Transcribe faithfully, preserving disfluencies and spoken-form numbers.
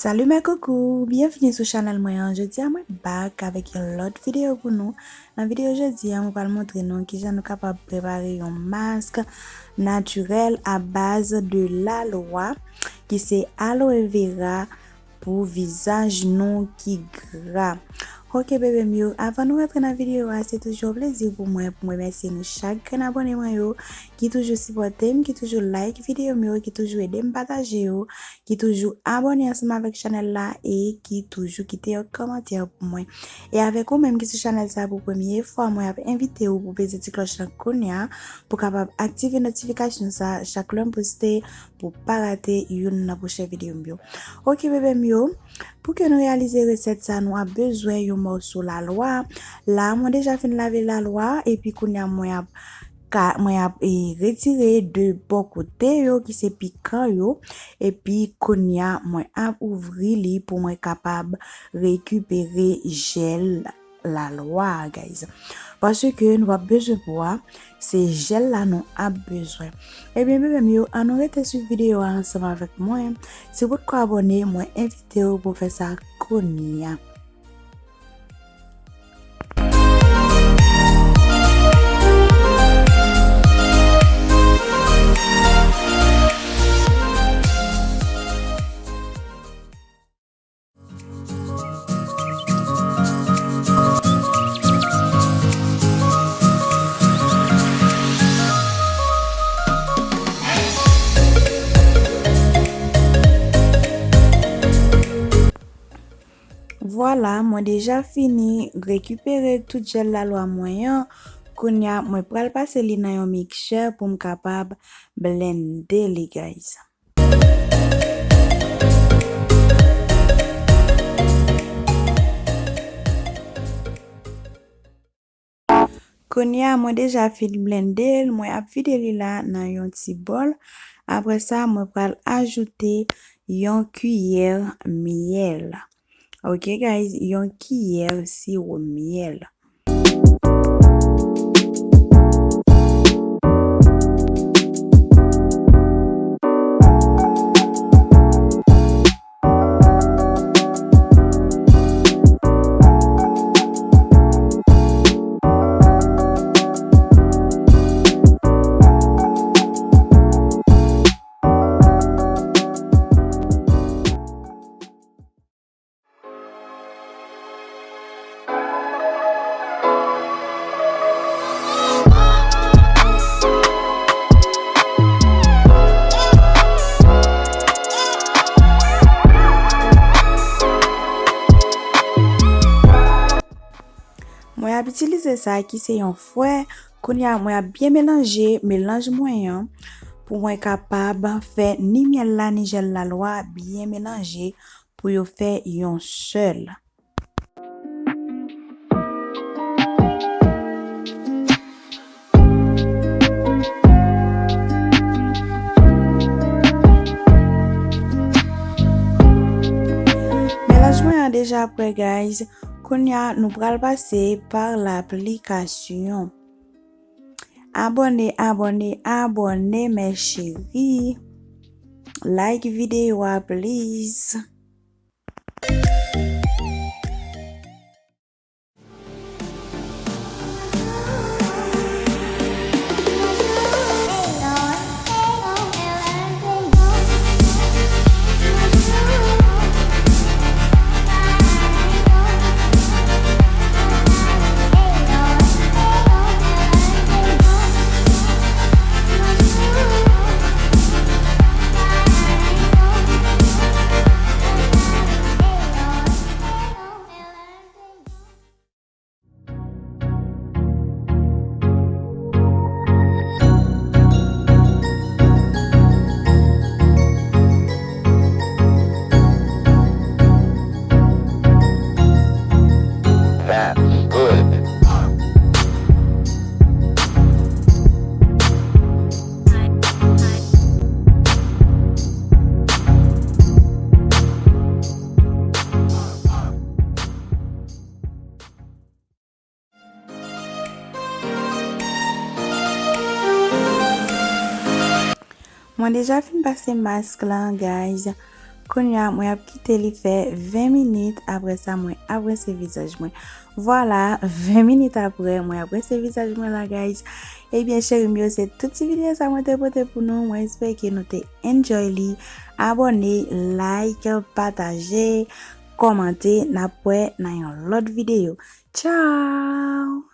Salut mes coucous, byenvini sou chanèl mwen an. Jodi a mwen back avèk yon lòt videyo pou nou. Nan videyo jodi a mwen pral montre nou kijan nou kapab prepare yon mask natirèl a baz de lalwa ki se aloe vera pou vizaj nou ki gra. Ok bebe m yo, avan nou rantre nan videyo a, se toujou yon plezi pou mwen pou m remèsye nou chak grenn abòne mwen yo ki toujou sipòte m, ki toujou like videyo m yo, ki toujou ede m pataje yo, ki toujou abòne ansanm avèk chanèl la e ki toujou kite yon kòmantè pou mwen. E avèk ou menm ki sou chanèl sa pou premye fwa, mwen ap envite w pou peze ti klòch lan kounye a pou kapab aktive notifikasyon sa chak lè m poste pou pa rate youn nan pwochen videyo m yo. Ok bebe m yo, pou ke nou reyalize resèt sa, nou ap bezwen yon mòso lalwa. La mwen deja fin lave lalwa epi kounye a mwen ap ka mwen ap e, retire de bò kote yo ki se pikan yo. Epi kounye a mwen ap ouvri li pou mwen kapab rekipere jèl lalwa a, guys. Paske nou p ap bezwen po a, se jèl la nou ap bezwen. Ebyen bebe m yo, ann nou rete swiv videyo a ansanm avèk mwen. Si w potko abòne, mwen envite w pou w fè sa kounye a. Vwala, mwen deja fini rekipere tout jèl lalwa mwen an. Kounye a, mwen pral pase li nan yon mikchè pou m kapab blende li, guys. Kounye a, mwen deja fin blende l, mwen ap vide li la nan yon ti bòl. Apre sa, mwen pral ajoute yon kiyè myèl. Ok, guys, yon kiyè siwo myèl. Mwen ap itilize sa ki se yon fwè. Kounye a, mwen ap byen melanje melanj mwen an pou mwen kapab fè ni myèl la ni jèl lalwa byen melanje pou yo fè yon sèl. Melanj mwen an deja prè, guys. Kounye a, nou pral pase pa laplikasyon. Abòne, abòne, abòne, mes chéris. Like videyo a, please. Mwen deja fin pase mask lan, guys. Kounye a, mwen ap kite li fè ven minit. Apre sa, mwen ap rense vizaj mwen. Vwala, ven minit apre, mwen ap rense vizaj mwen la, guys. Ebyen, cheri m yo, se tout ti videyo sa mwen te pote pou nou. Mwen espere ke nou te enjoy li. Abòne, like, pataje, kòmante. N ap wè nan yon lòt videyo. Tchao!